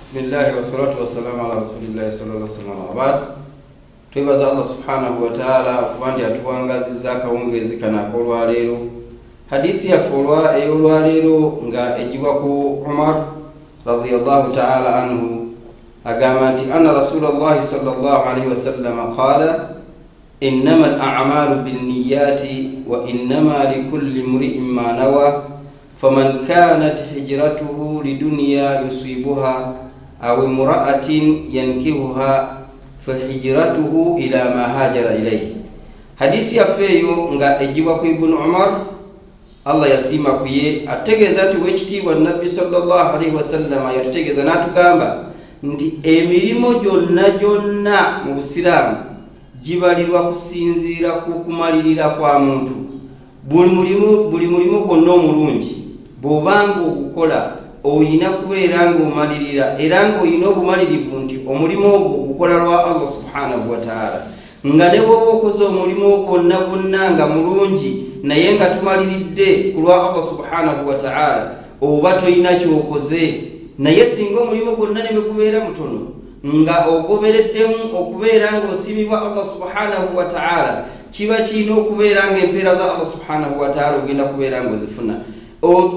Bismillahi wassalatu wassalamu ala rasulillahi sallallahu alaihi wasallam. Abad, twebaza Allah subhanahu wa ta'ala okuba nti atuwangazizza akawungeezi kano ak'olwaleero. Hadisi yaffe ey'olwaleero nga egibwa ku Umar radiyallahu ta'ala anhu, agamba nti anna rasulallahi sallallahu alaihi wasallam qala innama al-a'malu binniyati wa innama likulli imri'in ma nawa faman kanat hijratuhu lidunya yusibuha aw imra'atin yankihuha fahijratuhu ila ma hajara ilayhi. Hadisi yaffe eyo nga egibwa ku Ibn Umar, Allah yasiima ku ye, ategeeza nti owekitiibwa Nabbi sallallahu alaihi wasallama yatutegeeza n'atugamba nti emirimu gyonna gyonna mu Busiraamu gibalirwa kusinziira ku kumalirira kwa muntu. Buli mulimu gwonna omulungi bw'obanga ogukola oyina kubeera ng'omalirira era ng'olina obumalirivu nti omulimu ogwo gukola lwa Allah subhanahu wa ta'ala. Nga ne bw'oba okoze omulimu gwonna gwonna nga mulungi naye nga tumaliridde ku lwa Allah subhanahu wa ta'ala, oba toyina ky'okoze. Naye singa omulimu gwonna ne bwe gubeera mutono nga ogobereddemu okubeera ng'osiimibwa Allah subhanahu wa ta'ala, kiba kirina okubeera ng'empeera za Allah subhanahu wa ta'ala ogenda kubeera ng'ozifuna.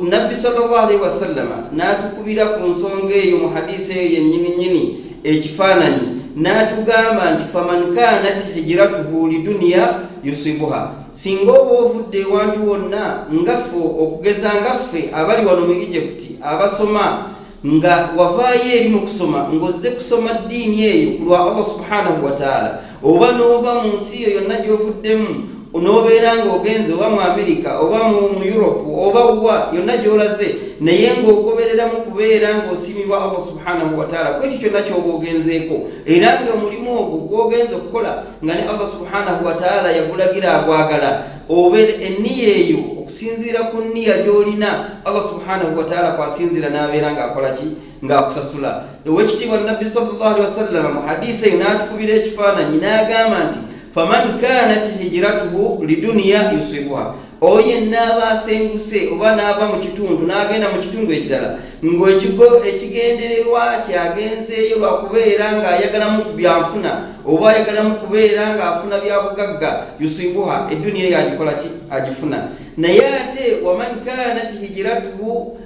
Nabbi sallallahu alaihi wasallama n'atukubira ku nsonga eyo mu hadisi eyo yennyini nnyini ekifaananyi, n'atugamba nti faman kanat hijratuhu lidunya yusibuha. Singa oba ovudde ewantu wonna ngaffe, okugeza ngaffe abali wano mu Egypt abasoma, nga wavaayo eri mu kusoma ng'ozze kusoma ddiini eyo ku lwa Allah subhanahu wa ta'ala, oba n'ova mu nsi eyo yonna gy'ovuddemu n'obeera ng'ogenze oba mu Amerika oba mu Europe oba wa yonna gy'olaze, naye ng'ogobereramu kubeera ng'osiimibwa Allah subhanahu wa ta'ala ku ekyo kyonna ky'oba ogenzeeko, era ng'omulimu ogwo gw'ogenze okukola nga ne Allah subhanahu wa ta'ala yagulagira agwagala, obeera enniya eyo okusinziira ku nniya gy'olina Allah subhanahu wa ta'ala kwasinziira n'abeera ng'akola ki, ng'akusasula. Owekitiibwa Nabbi sallallahu alaihi wasallam mu hadisi eyo n'atukubira ekifaananyi n'agamba nti faman kanat hijratuhu lidunya yusibuha, oyo yenna aba asenguse oba n'ava mu kitundu n'agenda mu kitundu ekirala ng'ekigendererwa kyagenzeeyo lwakubeera ng'ayagalamu byanfuna oba ayagalamu kubeera ng'afuna bya bugagga, yusibuha, eduniya eyo agikola ki, agifuna. Naye ate waman kanat hijratuhu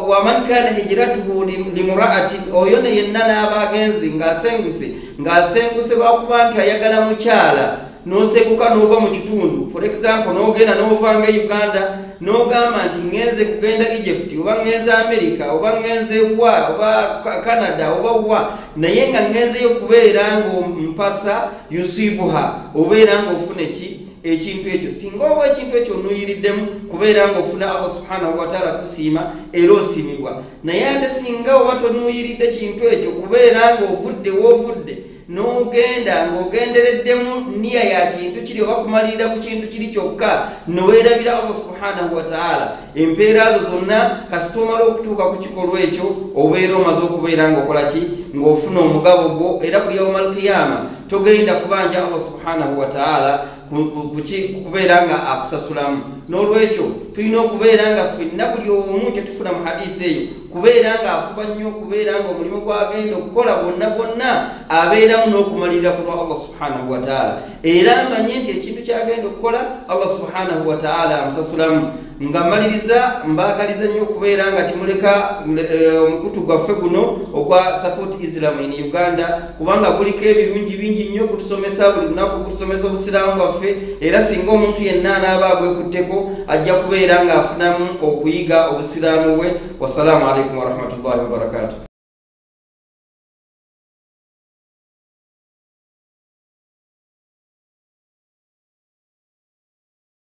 waman kana hijratuhu limra'atin, oyo ne yenna n'aba agenze ng'asenguse lwakuba nti ayagala mukyala, n'oseguka n'ova mu kitundu, for example n'ogenda n'ova nga Uganda n'ogamba nti ngenze kugenda Egypt oba ngenze America oba ngenze wa oba Canada oba wa, naye nga ngenzeyo kubeera ng'ompasa, yusibuha, obeera ng'ofuna ki ekintu ekyo. Singa oba ekintu ekyo onuuyiriddemu kubeera ng'ofuna Allah subhanahu wa ta'ala kusiima era osiimibwa. Naye ate singa oba tonuuyiridde kintu ekyo kubeera ng'ovudde w'ovudde n'ogenda ng'ogendereddemu nniya ya kintu kiri oba kumalirira ku kintu kiri kyokka noweerabira Allah subhanahu wa ta'ala, empeera zo zonna kasita omala okutuuka ku kikolwa ekyo obeera omaze okubeera ng'okola ki, ng'ofuna omugabo gwo, era ku yawmal qiyama togenda kubanja Allah subhanahu wa ta'ala kubeera nga akusasulamu. N'olwekyo tulina okubeera nga ffenna buli omu kye tufuna mu hadisi eyo kubeera nga afuba nnyo okubeera nga omulimu gw'agenda okukola gwonna gwonna abeeramu n'okumalirira ku lwa Allah subhanahu wa ta'ala, era amanye nti ekintu ky'agenda okukola Allah subhanahu wa ta'ala amusasulamu. Nga mmaliriza, mbaagaliza nnyo okubeera nga timuleka omukutu gwaffe guno ogwa Support Islam in Uganda, kubanga guliko ebirungi bingi nnyo gutusomesa buli lunaku, gutusomesa obusiraamu bwaffe, era singa omuntu yenna anaaba agwekutteko ajja kubeera ng'afunamu okuyiga obusiraamu bwe. Wassalaamu alaikum warahmatullahi wabarakatuh.